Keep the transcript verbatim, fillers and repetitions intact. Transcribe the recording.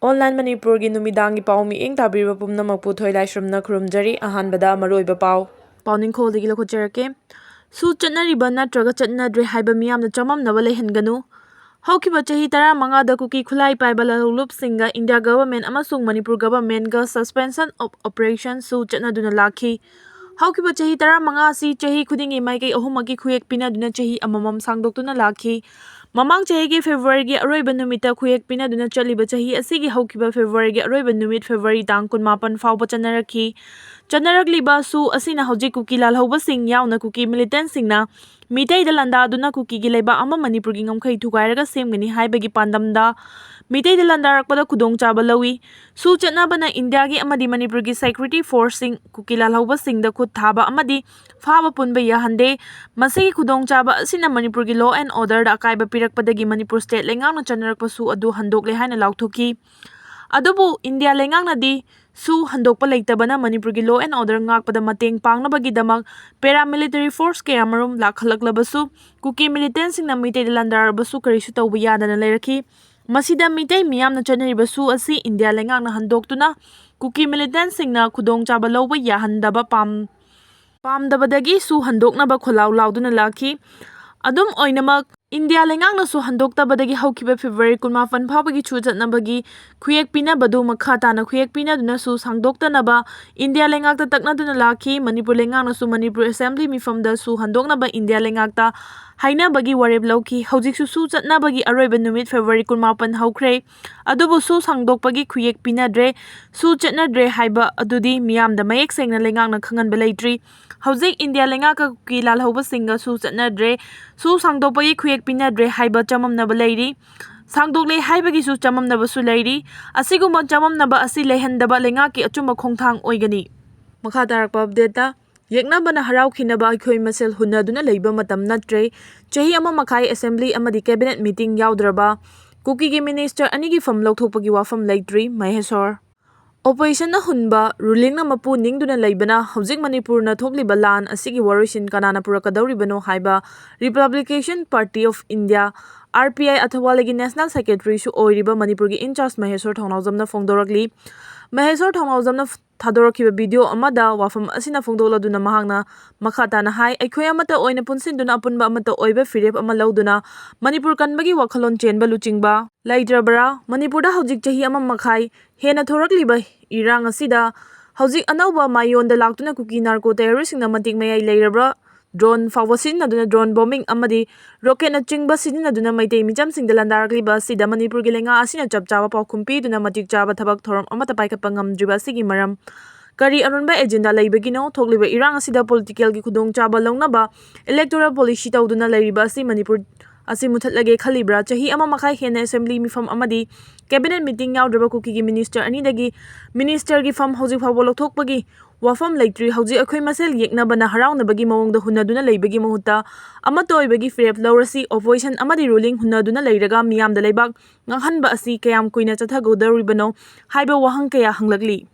Online ꯃꯅꯤꯄꯨꯔꯒꯤ ꯅꯨꯃꯤꯗꯥꯡꯒꯤ ꯄꯥꯎ ꯃꯤꯠꯌꯦꯡ ꯇꯥꯕꯤꯔꯤꯕ ꯄꯨꯝꯅꯃꯛꯄꯨ ꯊꯣꯏꯂꯥꯏꯁ꯭ꯔꯝꯅ ꯈꯨꯔꯨꯝꯖꯔꯤ꯫ ꯑꯍꯥꯟꯕꯗ ꯃꯔꯨꯑꯣꯏꯕ ꯄꯥꯎ꯫ ꯄꯥꯎꯅꯤꯡꯈꯣꯜꯗꯒꯤ ꯂꯧꯈꯠꯆꯔꯛꯀꯦ꯫ ꯁꯨ ꯆꯠꯅꯔꯤꯕ ꯅꯠꯇ꯭ꯔꯒ ꯆꯠꯅꯗ꯭ꯔꯦ ꯍꯥꯏꯕ ꯃꯤꯌꯥꯝꯅ ꯆꯃꯝꯅꯕ ꯂꯩꯍꯟꯒꯅꯨ꯫ ꯍꯧꯈꯤꯕ ꯆꯍꯤ ꯇꯔꯥꯃꯉꯥꯗ ꯀꯨꯀꯤ ꯈꯨꯠꯂꯥꯏ ꯄꯥꯏꯕ ꯂꯂꯣꯡꯂꯨꯞꯁꯤꯡꯒ ꯏꯟꯗꯤꯌꯥ ꯒꯚꯔꯟꯃꯦꯟꯠ ꯑꯃꯁꯨꯡ ꯃꯅꯤꯄꯨꯔ ꯒꯚꯔꯟꯃꯦꯟꯠꯀ suspension of operation ꯁꯨ ꯆꯠꯅꯗꯨꯅ ꯂꯥꯛꯈꯤ꯫ ꯍꯧꯈꯤꯕ ꯆꯍꯤ ꯇꯔꯥꯃꯉꯥ ꯑꯁꯤ ꯆꯍꯤ ꯈꯨꯗꯤꯡꯒꯤ ꯃꯥꯏꯀꯩ ꯑꯍꯨꯝꯃꯛꯀꯤ ꯈꯨꯌꯦꯛ ꯄꯤꯅꯗꯨꯅ ꯆꯍꯤ ꯑꯃꯃꯝ ꯁꯥꯡꯗꯣꯛꯇꯨꯅ ꯂꯥꯛꯈꯤ꯫ ꯃꯃꯥꯡ ꯆꯍꯤꯒꯤ ꯐꯦꯕ꯭ꯔꯨꯋꯥꯔꯤꯒꯤ ꯑꯔꯣꯏꯕ ꯅꯨꯃꯤꯠꯇ ꯈꯨꯌꯦꯛ ꯄꯤꯅꯗꯨꯅ ꯆꯠꯂꯤꯕ ꯆꯍꯤ ꯑꯁꯤꯒꯤ ꯍꯧꯈꯤꯕ ꯐꯦꯕ꯭ꯔꯨꯋꯥꯔꯤꯒꯤ ꯑꯔꯣꯏꯕ ꯅꯨꯃꯤꯠ ꯐꯦꯕ꯭ꯔꯨꯋꯥꯔꯤ ꯇꯥꯡ ꯀꯨꯟꯃꯥꯄꯟ ꯐꯥꯎꯕ ꯆꯠꯅꯔꯛꯈꯤ꯫ ꯆꯠꯅꯔꯛꯂꯤꯕ ꯁꯨ ꯑꯁꯤꯅ ꯍꯧꯖꯤꯛ ꯀꯨꯀꯤ ꯂꯥꯜꯍꯧꯕꯁꯤꯡ ꯌꯥꯎꯅ ꯀꯨꯀꯤ ꯃꯤꯂꯤꯇꯦꯟꯠꯁꯤꯡꯅ ꯃꯤꯇꯩꯗ ꯂꯥꯟꯗꯥꯗꯨꯅ ꯀꯨꯀꯤꯒꯤ ꯂꯩꯕꯥꯛ ꯑꯃ ꯃꯅꯤꯄꯨꯔꯒꯤ ꯉꯝꯈꯩ ꯊꯨꯒꯥꯏꯔꯒ ꯁꯦꯝꯒꯅꯤ ꯍꯥꯏꯕꯒꯤ ꯄꯥꯟꯗꯝꯗ ꯃꯤꯇꯩꯗ ꯂꯥꯟꯗꯥꯔꯛꯄꯗ ꯈꯨꯗꯣꯡꯆꯥꯕ ꯂꯧꯏ꯫ ꯁꯨ ꯆꯠꯅꯕꯅ ꯏꯟꯗꯤꯌꯥꯒꯤ ꯑꯃꯗꯤ ꯃꯅꯤꯄꯨꯔꯒꯤ ꯁꯦꯀ꯭ꯌꯨꯔꯤꯇꯤ ꯐꯣꯔꯁꯁꯤꯡ ꯀꯨꯀꯤ ꯂꯥꯜꯍꯧꯕꯁꯤꯡꯗ ꯈꯨꯠ ꯊꯥꯕ ꯑꯃꯗꯤ ꯐꯥꯕ ꯄꯨꯟꯕ ꯌꯥꯍꯟꯗꯦ꯫ ꯃꯁꯤꯒꯤ ꯈꯨꯗꯣꯡꯆꯥꯕ ꯑꯁꯤꯅ ꯃꯅꯤꯄꯨꯔꯒꯤ law and orderꯗ ꯑꯀꯥꯏꯕ ꯄꯤꯔꯛꯄꯗꯒꯤ ꯃꯅꯤꯄꯨꯔ state ꯂꯩꯉꯥꯛꯅ ꯆꯠꯅꯔꯛꯄ ꯁꯨ ꯑꯗꯨ ꯍꯟꯗꯣꯛꯂꯦ ꯍꯥꯏꯅ ꯂꯥꯎꯊꯣꯛꯈꯤ꯫ ꯑꯗꯨꯕꯨ ꯏꯟꯗꯤꯌꯥ ꯂꯩꯉꯥꯛꯅꯗꯤ ꯁꯨ ꯍꯟꯗꯣꯛꯄ ꯂꯩꯇꯕꯅ ꯃꯅꯤꯄꯨꯔꯒꯤ law and order ꯉꯥꯛꯄꯗ ꯃꯇꯦꯡ ꯄꯥꯡꯅꯕꯒꯤꯗꯃꯛ paramilitary force ꯀꯌꯥꯃꯔꯨꯝ ꯂꯥꯛꯈꯠꯂꯛꯂꯕꯁꯨ ꯀꯨꯀꯤ ꯃꯤꯂꯤꯇꯦꯟꯠꯁꯤꯡꯅ ꯃꯤꯇꯩꯗ ꯂꯥꯟꯗꯥꯔꯕꯁꯨ ꯀꯔꯤꯁꯨ ꯇꯧꯕ ꯌꯥꯗꯅ ꯂꯩꯔꯛꯈꯤ꯫ ꯃꯁꯤꯗ ꯃꯤꯇꯩ ꯃꯤꯌꯥꯝꯅ ꯆꯠꯅꯔꯤꯕ ꯁꯨ ꯑꯁꯤ ꯏꯟꯗꯤꯌꯥ ꯂꯩꯉꯥꯛꯅ ꯍꯟꯗꯣꯛꯇꯨꯅ ꯀꯨꯀꯤ ꯃꯤꯂꯤꯇꯦꯟꯠꯁꯤꯡꯅ ꯈꯨꯗꯣꯡꯆꯥꯕ ꯂꯧꯕ ꯌꯥꯍꯟꯗꯕ ꯄꯥꯝ-, ꯄꯥꯝꯗꯕꯗꯒꯤ ꯁꯨ ꯍꯟꯗꯣꯛꯅꯕ ꯈꯣꯜꯂꯥꯎ ꯂꯥꯎꯗꯨꯅ ꯂꯥꯛꯈꯤ꯫ ꯑꯗꯨꯝ ꯑꯣꯏꯅꯃꯛ, ꯏꯟꯗꯤꯌꯥ ꯂꯩꯉꯥꯛꯅꯁꯨ ꯍꯟꯗꯣꯛꯇꯕꯗꯒꯤ ꯍꯧꯈꯤꯕ ꯐꯦꯕ꯭ꯔꯨꯋꯥꯔꯤ ꯀꯨꯟꯃꯥꯄꯟ ꯐꯥꯎꯕꯒꯤ ꯁꯨ ꯆꯠꯅꯕꯒꯤ ꯈꯨꯌꯦꯛ ꯄꯤꯅꯕꯗꯨ ꯃꯈꯥ ꯇꯥꯅ ꯈꯨꯌꯦꯛ ꯄꯤꯅꯗꯨꯅꯁꯨ ꯁꯥꯡꯗꯣꯛꯇꯅꯕ ꯏꯟꯗꯤꯌꯥ ꯂꯩꯉꯥꯛꯇ ꯇꯛꯅꯗꯨꯅ ꯂꯥꯛꯈꯤ꯫ ꯃꯅꯤꯄꯨꯔ ꯂꯩꯉꯥꯛꯅꯁꯨ ꯃꯅꯤꯄꯨꯔ ꯑꯦꯁꯦꯝꯕ꯭ꯂꯤ ꯃꯤꯐꯝꯗꯁꯨ ꯍꯟꯗꯣꯛꯅꯕ ꯏꯟꯗꯤꯌꯥ ꯂꯩꯉꯥꯛꯇ ꯍꯥꯏꯅꯕꯒꯤ ꯋꯥꯔꯦꯞ ꯂꯧꯈꯤ꯫ ꯍꯧꯖꯤꯛꯁꯨ ꯁꯨ ꯆꯠꯅꯕꯒꯤ ꯑꯔꯣꯏꯕ ꯅꯨꯃꯤꯠ ꯐꯦꯕ꯭ꯔꯨꯋꯥꯔꯤ ꯀꯨꯟꯃꯥꯄꯟ ꯍꯧꯈ꯭ꯔꯦ꯫ ꯑꯗꯨꯕꯨ ꯁꯨ ꯁꯥꯡꯗꯣꯛꯄꯒꯤ ꯈꯨꯌꯦꯛ ꯄꯤꯅꯗ꯭ꯔꯦ꯫ ꯁꯨ ꯆꯠꯅꯗ꯭ꯔꯦ ꯍꯥꯏꯕ ꯑꯗꯨꯗꯤ ꯃꯤꯌꯥꯝꯗ ꯃꯌꯦꯛ ꯁꯦꯡꯅ ꯂꯩꯉꯥꯛꯅ ꯈꯪꯍꯟꯕ ꯂꯩꯇ꯭ꯔꯤ꯫ ꯍꯧꯖꯤꯛ ꯏꯟꯗꯤꯌꯥ ꯂꯩꯉꯥꯛꯀ ꯀꯨꯀꯤ ꯂꯥꯜꯍꯧꯕꯁꯤꯡꯒ ꯁꯨ ꯆꯠꯅꯗ꯭ꯔꯦ, ꯁꯨ ꯁꯥꯡꯗꯣꯛꯄꯒꯤ ꯈꯨꯌꯦꯛ ꯄꯤꯅꯗ꯭ꯔꯦ ꯍꯥꯏꯕ ꯆꯃꯝꯅꯕ ꯂꯩꯔꯤ꯫ ꯁꯥꯡꯗꯣꯛꯂꯦ ꯍꯥꯏꯕꯒꯤꯁꯨ ꯆꯃꯝꯅꯕꯁꯨ ꯂꯩꯔꯤ꯫ ꯑꯁꯤꯒꯨꯝꯕ ꯆꯃꯝꯅꯕ ꯑꯁꯤ ꯂꯩꯍꯟꯗꯕ ꯂꯩꯉꯥꯛꯀꯤ ꯑꯆꯨꯝꯕ ꯈꯣꯡꯊꯥꯡ ꯑꯣꯏꯒꯅꯤ꯫ ꯃꯈꯥ ꯇꯥꯔꯛꯄ updateꯇ, ꯌꯦꯛꯅꯕꯅ ꯍꯔꯥꯎꯈꯤꯅꯕ ꯑꯩꯈꯣꯏ ꯃꯁꯦꯜ ꯍꯨꯟꯅꯗꯨꯅ ꯂꯩꯕ ꯃꯇꯝ ꯅꯠꯇ꯭ꯔꯦ꯫ ꯆꯍꯤ ꯑꯃ ꯃꯈꯥꯏ ꯑꯦꯁꯦꯝꯕ꯭ꯂꯤ ꯑꯃꯗꯤ cabinet meeting ꯌꯥꯎꯗ꯭ꯔꯕ ꯀꯨꯀꯤꯒꯤ minister ꯑꯅꯤꯒꯤ ꯐꯝ ꯂꯧꯊꯣꯛꯄꯒꯤ ꯋꯥꯐꯝ ꯂꯩꯇ꯭ꯔꯤ, ꯃꯍꯦꯁꯣꯔ꯫ Oppositionꯅ ꯍꯨꯟꯕ, rulingꯅ ꯃꯄꯨ ꯅꯤꯡꯗꯨꯅ ꯂꯩꯕꯅ ꯍꯧꯖꯤꯛ ꯃꯅꯤꯄꯨꯔꯅ ꯊꯣꯛꯂꯤꯕ ꯂꯥꯟ ꯑꯁꯤꯒꯤ ꯋꯥꯔꯣꯏꯁꯤꯟ ꯀꯅꯥꯅ ꯄꯨꯔꯛꯀꯗꯧꯔꯤꯕꯅꯣ ꯍꯥꯏꯕ Republican Party of India, R P I ꯑꯊꯧꯕꯥꯜꯒꯤ National Secretaryꯁꯨ ꯑꯣꯏꯔꯤꯕ ꯃꯅꯤꯄꯨꯔꯒꯤ in charge Mysore ꯊꯧꯅꯥꯎꯖꯝꯅ ꯐꯣꯡꯗꯣꯔꯛꯂꯤ꯫ Mysore ꯊꯧꯅꯥꯎꯖꯝꯅ ꯊꯥꯗꯣꯔꯛꯈꯤꯕ video ꯑꯃꯗ ꯋꯥꯐꯝ ꯑꯁꯤꯅ ꯐꯣꯡꯗꯣꯛꯂꯗꯨꯅ ꯃꯍꯥꯛꯅ ꯃꯈꯥ ꯇꯥꯅ ꯍꯥꯏ, ꯑꯩꯈꯣꯏ ꯑꯃꯠꯇ ꯑꯣꯏꯅ ꯄꯨꯟꯁꯤꯟꯗꯨꯅ ꯑꯄꯨꯟꯕ ꯑꯃꯠꯇ ꯑꯣꯏꯕ ꯐꯤꯔꯦꯞ ꯑꯃ ꯂꯧꯗꯨꯅ ꯃꯅꯤꯄꯨꯔ ꯀꯟꯕꯒꯤ ꯋꯥꯈꯜꯂꯣꯟ ꯆꯦꯟꯕ ꯂꯨꯆꯤꯡꯕ ꯂꯩꯇ꯭ꯔꯕ꯭ꯔꯥ? ꯃꯅꯤꯄꯨꯔꯗ ꯍꯧꯖꯤꯛ ꯆꯍꯤ ꯑꯃ ꯃꯈꯥꯏ ꯍꯦꯟꯅ ꯊꯣꯔꯛꯂꯤꯕ ꯏꯔꯥꯡ ꯑꯁꯤꯗ ꯍꯧꯖꯤꯛ ꯑꯅꯧꯕ ꯃꯥꯏꯌꯣꯟꯗ ꯂꯥꯛꯇꯨꯅ ꯀꯨꯀꯤ narco terroristꯁꯤꯡꯅ ꯃꯇꯤꯛ ꯃꯌꯥꯏ ꯂꯩꯔꯕ꯭ꯔꯥ? Drone ꯐꯥꯎꯕ ꯁꯤꯖꯤꯟꯅꯗꯨꯅ drone bombing ꯑꯃꯗꯤ rocketꯅꯆꯤꯡꯕ ꯁꯤꯖꯤꯟꯅꯗꯨꯅ ꯃꯩꯇꯩ ꯃꯤꯆꯝꯁꯤꯡꯗ ꯂꯥꯟꯗꯥꯔꯛꯂꯤꯕ ꯑꯁꯤꯗ ꯃꯅꯤꯄꯨꯔꯒꯤ ꯂꯩꯉꯥꯛ ꯑꯁꯤꯅ ꯆꯞ ꯆꯥꯕ ꯄꯥꯎꯈꯨꯝ ꯄꯤꯗꯨꯅ ꯃꯇꯤꯛ ꯆꯥꯕ ꯊꯕꯛ ꯊꯧꯔꯝ ꯑꯃꯠꯇ ꯄꯥꯏꯈꯠꯄ ꯉꯝꯗ꯭ꯔꯤꯕ ꯑꯁꯤꯒꯤ ꯃꯔꯝ ꯀꯔꯤ ꯑꯔꯣꯟꯕ agenda ꯂꯩꯕꯒꯤꯅꯣ? ꯊꯣꯛꯂꯤꯕ ꯏꯔꯥꯡ ꯑꯁꯤꯗ politicalꯒꯤ ꯈꯨꯗꯣꯡꯆꯥꯕ ꯂꯧꯅꯕ electoral policy ꯇꯧꯗꯨꯅ ꯂꯩꯔꯤꯕ ꯑꯁꯤ ꯃꯅꯤꯄꯨꯔ ꯑꯁꯤ ꯃꯨꯊꯠꯂꯒꯦ ꯈꯜꯂꯤꯕ꯭ꯔꯥ? ꯆꯍꯤ ꯑꯃ ꯃꯈꯥꯏ ꯍꯦꯟꯅ assembly ꯃꯤꯐꯝ ꯑꯃꯗꯤ cabinet meeting ꯌꯥꯎꯗ꯭ꯔꯕ ꯀꯨꯀꯤꯒꯤ minister ꯑꯅꯤꯗꯒꯤ ministerꯒꯤ ꯐꯝ ꯍꯧꯖꯤꯛ ꯐꯥꯎꯕ ꯂꯧꯊꯣꯛꯄꯒꯤ ꯋꯥꯐꯝ ꯂꯩꯇ꯭ꯔꯤ꯫ ꯍꯧꯖꯤꯛ ꯑꯩꯈꯣꯏ ꯃꯁꯦꯜ ꯌꯦꯛꯅꯕꯅ ꯍꯔꯥꯎꯅꯕꯒꯤ ꯃꯑꯣꯡꯗ ꯍꯨꯟꯅꯗꯨꯅ ꯂꯩꯕꯒꯤ ꯃꯍꯨꯠꯇ ꯑꯃꯠꯇ ꯑꯣꯏꯕꯒꯤ ꯐꯤꯔꯦꯞ ꯂꯧꯔꯁꯤ꯫ Opposition ꯑꯃꯗꯤ ruling ꯍꯨꯟꯅꯗꯨꯅ ꯂꯩꯔꯒ ꯃꯤꯌꯥꯝꯗ ꯂꯩꯕꯥꯛ ꯉꯥꯡꯍꯟꯕ ꯑꯁꯤ ꯀꯌꯥꯝ ꯀꯨꯏꯅ ꯆꯠꯊꯒꯗꯧꯔꯤꯕꯅꯣ ꯍꯥꯏꯕ ꯋꯥꯍꯪ ꯀꯌꯥ ꯍꯪꯂꯛꯂꯤ꯫